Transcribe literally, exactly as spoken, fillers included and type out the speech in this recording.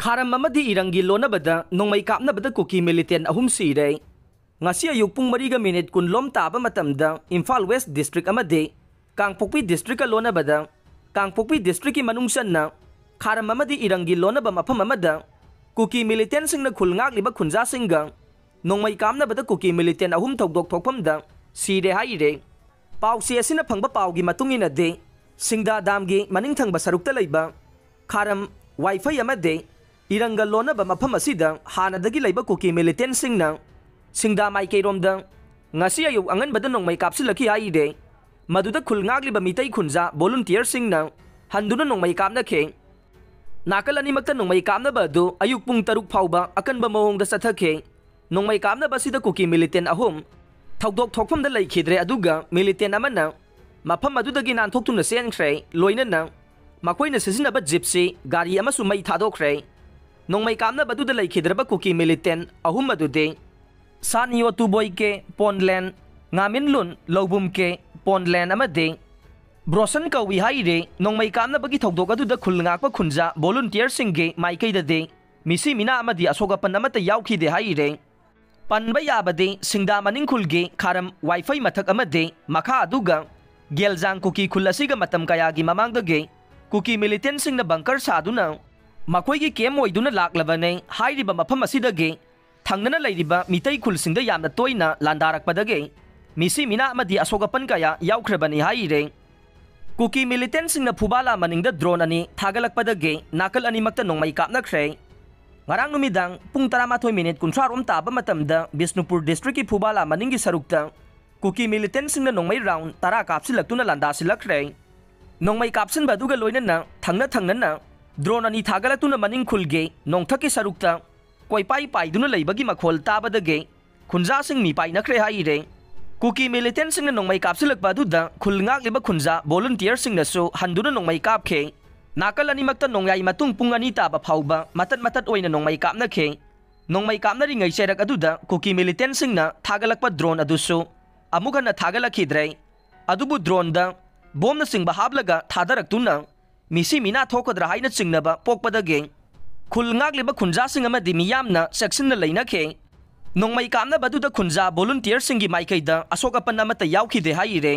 ꯈꯥꯔꯝ ꯑꯃꯗꯤ ꯏꯔꯪꯒꯤ ꯂꯣꯟꯅꯕꯗ ꯅꯣꯡꯃꯩ ꯀꯥꯞꯅꯕꯗ ꯀꯨꯀꯤ militant ꯑꯍꯨꯝ ꯁꯤꯔꯦ꯫ ꯉꯁꯤ ꯑꯌꯨꯛ ꯄꯨꯡ ꯃꯔꯤꯒ ꯃꯤꯅꯤꯠ ꯀꯨꯟ ꯂꯣꯝ ꯇꯥꯕ ꯃꯇꯝꯗ ꯏꯝꯐꯥꯜ ꯋꯦꯁ ꯗꯤꯁꯇ꯭ꯔꯤꯛ ꯑꯃꯗꯤ ꯀꯥꯡꯄꯣꯛꯄꯤ ꯗꯤꯁꯇ꯭ꯔꯤꯛꯀ ꯂꯣꯟꯅꯕꯗ ꯀꯥꯡꯄꯣꯛꯄꯤ ꯗꯤꯁꯇ꯭ꯔꯤꯛꯀꯤ ꯃꯅꯨꯡ ꯆꯟꯅ ꯈꯥꯔꯝ ꯑꯃꯗꯤ ꯏꯔꯪꯒꯤ ꯂꯣꯟꯅꯕ ꯃꯐꯝ ꯑꯃꯗ ꯀꯨꯀꯤ militantꯁꯤꯡꯅ ꯈꯨꯜ ꯉꯥꯛꯂꯤꯕ ꯈꯨꯟꯖꯥꯁꯤꯡꯒ ꯅꯣꯡꯃꯩ ꯀꯥꯞꯅꯕꯗ ꯀꯨꯀꯤ militant ꯑꯍꯨꯝ ꯊꯧꯗꯣꯛ ꯊꯣꯛꯐꯝꯗ ꯁꯤꯔꯦ ꯍꯥꯏꯔꯦ꯫ ꯄꯥꯎꯆꯦ ꯑꯁꯤꯅ ꯐꯪꯕ ꯄꯥꯎꯒꯤ ꯃꯇꯨꯡ ꯏꯟꯅꯗꯤ, ꯁꯤꯡꯗꯥ ꯗꯥꯝꯒꯤ ꯃꯅꯤꯡ ꯊꯪꯕ ꯁꯔꯨꯛꯇ ꯂꯩꯕ ꯈꯥꯔꯝ, ꯋꯥꯏꯐꯩ ꯑꯃꯗꯤ ꯏꯔꯪꯒ ꯂꯣꯟꯅꯕ ꯃꯐꯝ ꯑꯁꯤꯗ ꯍꯥꯟꯅꯗꯒꯤ ꯂꯩꯕ ꯀꯨꯀꯤ militantꯁꯤꯡꯅ ꯁꯤꯡꯗꯥ ꯃꯥꯏꯀꯩꯔꯣꯝꯗ ꯉꯁꯤ ꯑꯌꯨꯛ ꯑꯉꯟꯕꯗ ꯅꯣꯡꯃꯩ ꯀꯥꯞꯁꯤꯜꯂꯛꯈꯤ ꯍꯥꯏꯔꯦ꯫ ꯃꯗꯨꯗ ꯈꯨꯜ ꯉꯥꯛꯂꯤꯕ ꯃꯤꯇꯩ ꯈꯨꯟꯖꯥ volunteerꯁꯤꯡꯅ ꯍꯟꯗꯨꯅ ꯅꯣꯡꯃꯩ ꯀꯥꯞꯅꯈꯤ꯫ ꯅꯥꯀꯜ ꯑꯅꯤꯃꯛꯇ ꯅꯣꯡꯃꯩ ꯀꯥꯞꯅꯕ ꯑꯗꯨ ꯑꯌꯨꯛ ꯄꯨꯡ ꯇꯔꯨꯛ ꯐꯥꯎꯕ ꯑꯀꯟꯕ ꯃꯑꯣꯡꯗ ꯆꯠꯊꯈꯤ꯫ ꯅꯣꯡꯃꯩ ꯀꯥꯞꯅꯕ ꯑꯁꯤꯗ ꯀꯨꯀꯤ militant ꯑꯍꯨꯝ ꯊꯧꯗꯣꯛ ꯊꯣꯛꯐꯝꯗ ꯂꯩꯈꯤꯗ꯭ꯔꯦ, ꯑꯗꯨꯒ militant ꯑꯃꯅ ꯃꯐꯝ ꯑꯗꯨꯗꯒꯤ ꯅꯥꯟꯊꯣꯛꯇꯨꯅ ꯆꯦꯟꯈ꯭ꯔꯦ꯫ ꯂꯣꯏꯅꯅ ꯃꯈꯣꯏꯅ ꯁꯤꯖꯤꯟꯅꯕ ꯖꯤꯞꯁꯤ, ꯒꯥꯔꯤ ꯑꯃꯁꯨ ꯃꯩ ꯊꯥꯗꯣꯛꯈ꯭ꯔꯦ꯫ ꯅꯣꯡꯃꯩ ꯀꯥꯞꯅꯕ ꯑꯗꯨꯗ ꯂꯩꯈꯤꯗ꯭ꯔꯕ ꯀꯨꯀꯤ militant ꯑꯍꯨꯝ ꯑꯗꯨꯗꯤ ꯁꯥꯅꯤꯌꯣ ꯇꯨꯕꯣꯏ ꯀꯦ ꯄꯣꯟꯂꯦꯟ, ꯉꯥꯃꯤꯟꯂꯨꯟ ꯂꯧꯕꯨꯝ ꯀꯦ ꯄꯣꯟꯂꯦꯟ ꯑꯃꯗꯤ ꯕ꯭ꯔꯣꯁꯟ ꯀꯧꯏ ꯍꯥꯏꯔꯦ꯫ ꯅꯣꯡꯃꯩ ꯀꯥꯞꯅꯕꯒꯤ ꯊꯧꯗꯣꯛ ꯑꯗꯨꯗ ꯈꯨꯜ ꯉꯥꯛꯄ ꯈꯨꯟꯖꯥ volunteerꯁꯤꯡꯒꯤ ꯃꯥꯏꯀꯩꯗꯗꯤ ꯃꯤꯁꯤ ꯃꯤꯅꯥ ꯑꯃꯗꯤ ꯑꯁꯣꯛ ꯑꯄꯟ ꯑꯃꯠꯇ ꯌꯥꯎꯈꯤꯗꯦ ꯍꯥꯏꯔꯦ꯫ ꯄꯟꯕ ꯌꯥꯕꯗꯤ ꯁꯤꯡꯗꯥ ꯃꯅꯤꯡ ꯈꯨꯜꯒꯤ ꯈꯥꯔꯝ ꯋꯥꯏꯐꯩ ꯃꯊꯛ ꯑꯃꯗꯤ ꯃꯈꯥ ꯑꯗꯨꯒ ꯒꯦꯜꯖꯥꯡ ꯀꯨꯀꯤ ꯈꯨꯜ ꯑꯁꯤꯒ ꯃꯇꯝ ꯀꯌꯥꯒꯤ ꯃꯃꯥꯡꯗꯒꯤ ꯀꯨꯀꯤ militantꯁꯤꯡꯅ bunker ꯁꯥꯗꯨꯅ ꯃꯈꯣꯏꯒꯤ camp ꯑꯣꯏꯗꯨꯅ ꯂꯥꯛꯂꯕꯅꯤ꯫ ꯍꯥꯏꯔꯤꯕ ꯃꯐꯝ ꯑꯁꯤꯗꯒꯤ ꯊꯪꯅꯅ ꯂꯩꯔꯤꯕ ꯃꯤꯇꯩ ꯈꯨꯜꯁꯤꯡꯗ ꯌꯥꯝꯅ ꯇꯣꯏꯅ ꯂꯥꯟꯗꯥꯔꯛꯄꯗꯒꯤ ꯃꯤꯁꯤ ꯃꯤꯅꯥ ꯑꯃꯗꯤ ꯑꯁꯣꯛ ꯑꯄꯟ ꯀꯌꯥ ꯌꯥꯎꯈ꯭ꯔꯕꯅꯤ ꯍꯥꯏꯔꯦ꯫ ꯀꯨꯀꯤ militantꯁꯤꯡꯅ ꯐꯨꯕꯥꯂꯥ ꯃꯅꯤꯡꯗ drone ꯑꯅꯤ ꯊꯥꯒꯠꯂꯛꯄꯗꯒꯤ ꯅꯥꯀꯜ ꯑꯅꯤꯃꯛꯇ ꯅꯣꯡꯃꯩ ꯀꯥꯞꯅꯈ꯭ꯔꯦ꯫ ꯉꯔꯥꯡ ꯅꯨꯃꯤꯗꯥꯡ ꯄꯨꯡ ꯇꯔꯥꯃꯥꯊꯣꯏ ꯃꯤꯅꯤꯠ ꯀꯨꯟꯊ꯭ꯔꯥ ꯔꯣꯝ ꯇꯥꯕ ꯃꯇꯝꯗ ꯕꯤꯁꯅꯨꯄꯨꯔ ꯗꯤꯁꯇ꯭ꯔꯤꯛꯀꯤ ꯐꯨꯕꯥꯂꯥ ꯃꯅꯤꯡꯒꯤ ꯁꯔꯨꯛꯇ ꯀꯨꯀꯤ militantꯁꯤꯡꯅ ꯅꯣꯡꯃꯩ round ꯇꯔꯥ ꯀꯥꯞꯁꯤꯜꯂꯛꯇꯨꯅ ꯂꯥꯟꯗꯥꯁꯤꯜꯂꯛꯈ꯭ꯔꯦ꯫ ꯅꯣꯡꯃꯩ ꯀꯥꯞꯁꯤꯟꯕ ꯑꯗꯨꯒ ꯂꯣꯏꯅꯅ ꯊꯪꯅ ꯊꯪꯅꯅ drone ꯑꯅꯤ ꯊꯥꯒꯠꯂꯛꯇꯨꯅ ꯃꯅꯤꯡ ꯈꯨꯜꯒꯤ ꯅꯣꯡꯊꯛꯀꯤ ꯁꯔꯨꯛꯇ ꯀꯣꯏꯄꯥꯏ ꯄꯥꯏꯗꯨꯅ ꯂꯩꯕꯒꯤ ꯃꯈꯣꯜ ꯇꯥꯕꯗꯒꯤ ꯈꯨꯟꯖꯥꯁꯤꯡ ꯃꯤꯄꯥꯏꯅꯈ꯭ꯔꯦ ꯍꯥꯏꯔꯦ꯫ ꯀꯨꯀꯤ militantꯁꯤꯡꯅ ꯅꯣꯡꯃꯩ ꯀꯥꯞꯁꯤꯜꯂꯛꯄ ꯑꯗꯨꯗ ꯈꯨꯜ ꯉꯥꯛꯂꯤꯕ ꯈꯨꯟꯖꯥ volunteerꯁꯤꯡꯅꯁꯨ ꯍꯟꯗꯨꯅ ꯅꯣꯡꯃꯩ ꯀꯥꯞꯈꯤ꯫ ꯅꯥꯀꯜ ꯑꯅꯤꯃꯛꯇ ꯅꯣꯡꯌꯥꯏ ꯃꯇꯨꯡ ꯄꯨꯡ ꯑꯅꯤ ꯇꯥꯕ ꯐꯥꯎꯕ ꯃꯇꯠ ꯃꯇꯠ ꯑꯣꯏꯅ ꯅꯣꯡꯃꯩ ꯀꯥꯞꯅꯈꯤ꯫ ꯅꯣꯡꯃꯩ ꯀꯥꯞꯅꯔꯤꯉꯩ ꯆꯩꯔꯛ ꯑꯗꯨꯗ ꯀꯨꯀꯤ militantꯁꯤꯡꯅ ꯊꯥꯒꯠꯂꯛꯄ drone ꯑꯗꯨꯁꯨ ꯑꯃꯨꯛ ꯍꯟꯅ ꯊꯥꯒꯠꯂꯛꯈꯤꯗ꯭ꯔꯦ꯫ ꯑꯗꯨꯕꯨ droneꯗ bombꯅꯆꯤꯡꯕ ꯍꯥꯞꯂꯒ ꯊꯥꯗꯔꯛꯇꯨꯅ ꯃꯤꯁꯤ ꯃꯤꯅꯥ ꯊꯣꯛꯀꯗ꯭ꯔꯥ ꯍꯥꯏꯅ ꯆꯤꯡꯅꯕ ꯄꯣꯛꯄꯗꯒꯤ ꯈꯨꯜ ꯉꯥꯛꯂꯤꯕ ꯈꯨꯟꯖꯥꯁꯤꯡ ꯑꯃꯗꯤ ꯃꯤꯌꯥꯝꯅ ꯆꯦꯛꯁꯤꯟꯅ ꯂꯩꯅꯈꯤ꯫ ꯅꯣꯡꯃꯩ ꯀꯥꯞꯅꯕꯗꯨꯗ ꯈꯨꯟꯖꯥ volunteerꯁꯤꯡꯒꯤ ꯃꯥꯏꯀꯩꯗ ꯑꯁꯣꯛ ꯑꯄꯟ ꯑꯃꯠꯇ ꯌꯥꯎꯈꯤꯗꯦ ꯍꯥꯏꯔꯤ꯫